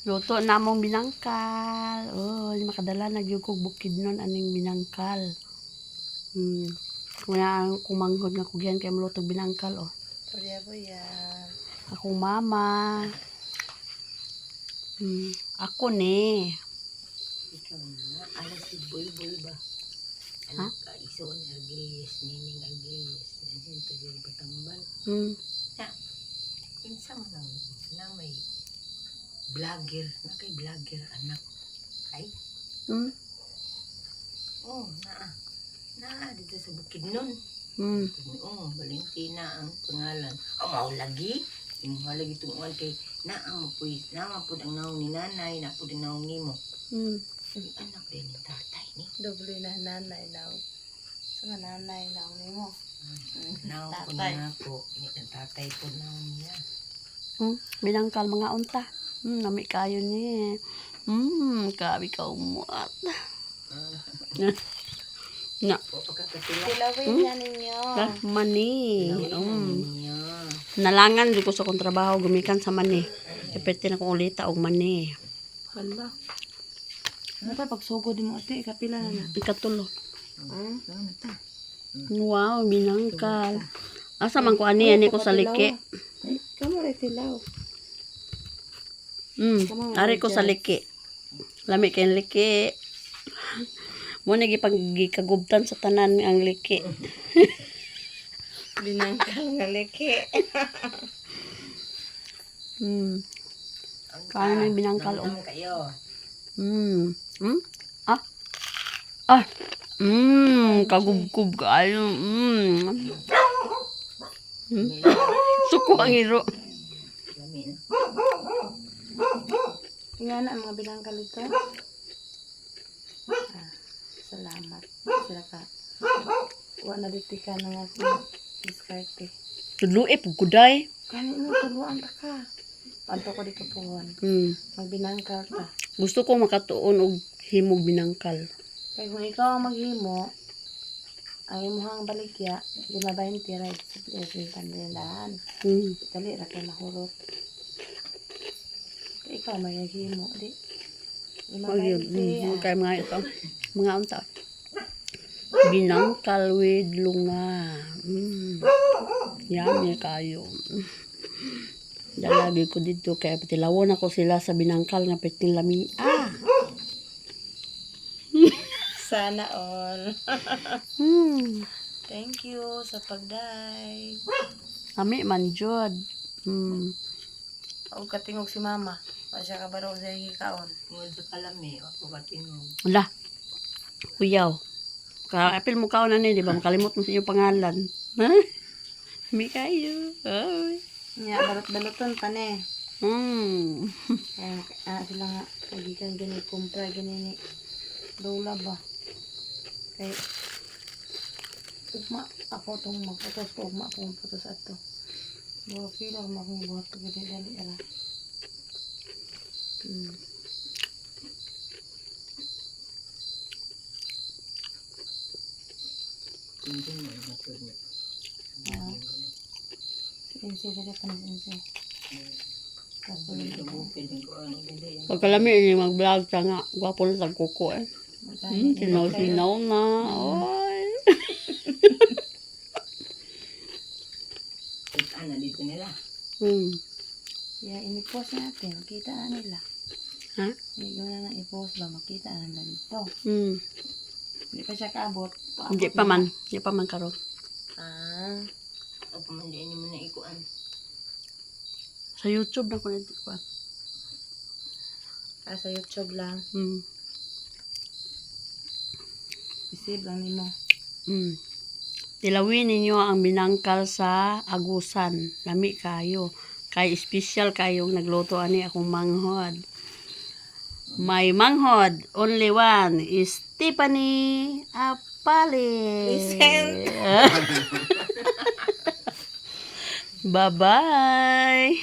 Luto na among binangkal. Oh, makadala na gyud kog bukid nun aning binangkal. Kuna ang kumanghod nga kugyan kay muluto og binangkal oh. Buya buya. Akong mama. Ako ni. Ikaw na, alas si Boy Boy ba? Ha? Anak ka, iso ni Argilius, Nining Argilius, nandiyan tayo yung Batambal. Na, kinsa man ang, na may vlogger, na kay vlogger anak. Ay, oh, naa. Naa dito sa Bukidnon. Oh, Valentina ang pangalan. Oh, mao lagi. Imuha lagi itong uwan kay naa mo po, naa po ang naong ni nanay, naa po ang naong nimo. Ang anak din ni tatay ni. Doble na nanay daw. Sa nga nanay daw nimo. Naong po Tatay. na ako. Ni ang tatay po naong niya. Binangkal mga unta. Nami kayo ni. Kabi ka umuat. Na, O pagkakatila. Tilawin na ninyo. ah, mani. Niya. Nalangan di ko sa akong trabaho gumikan sa mani. Epekte na kong ulita og mani. Hala. Ano pa pagsugod mo ate, kapila na na. Ikatulo. Ano ta? Wow, binangkal. Asa man ko ani ani ko sa liki. Ay, kamo rin tilaw. Ari ko sa liki. Lami kay liki. Mo ni gipag gikagubtan sa tanan ang liki. Binangkal nga liki. Ang Kaya na yung binangkal, oh. Namnam kayo. Ah. Ah. Kagubkub kayo. Suko ang iro. Lami na. Nga na ang mga binangkal ito. Ah, salamat. Sila ka. Wa na dito ka ng akong diskarte. Tudluip kuday. Kani mo tuluan ta ka. Panto ko dito puhon. Magbinangkal ta. Gusto ko makatuon og himog binangkal. Kay kung ikaw ang maghimo, ang imuhang baligya, 5.20 ra sa tindahan. Dali ra kay mahurot. Kay ikaw may naghimo, di. Lima Mag yun. 20. Kay mga ito. Mga unta. Binangkal with lunga. Yummy kayo. Dalagi ko dito kaya patilawon ako sila sa binangkal nga perting lami. Ah. Sana all. Thank you sa pagday. Lami man jud. Og katingog si mama. Wa siya kabalo sa iyang gikaon. Tungod sa kalami, ako katingog. Wala. Kuyaw. Ka apil mo kaon na ni, di ba? Makalimot mo sa inyong pangalan. Ha? Lami kayo. Ay. Nya balot-baloton pa ni. Kaya sila nga gikan gani kumpra gani ni Lola ba. Kay ugma ako tong magputos ko ugma akong putos ato. Mga kilo ako akong buhat ko gani dali ra. Hindi mo matulog na. Ah. Si Insi dali pa ni Insi. Kapulo. Bukid ko ano hindi yan. Pagkalami ini mag-vlog ta nga. Gwapo na sa kuko eh. Sinaw-sinaw na. Oy. Kita na dito nila. Yeah, ini-post natin. Makita na nila. Ha? Hindi ko na nang i-post ba? Makita na nila dito. Hindi pa siya kaabot. Paabot Hindi pa na. man. Hindi pa man karon. Ah. O pamandian niyo mo na ikuan. Sa YouTube na ko na ko. Ah, sa YouTube lang. I-save lang nimo. Tilawin ninyo ang binangkal sa agusan. Lami kayo. Kay special kayong nagluto ani akong manghod. My manghod, only one, is Tiffany Apali. Present. Bye-bye.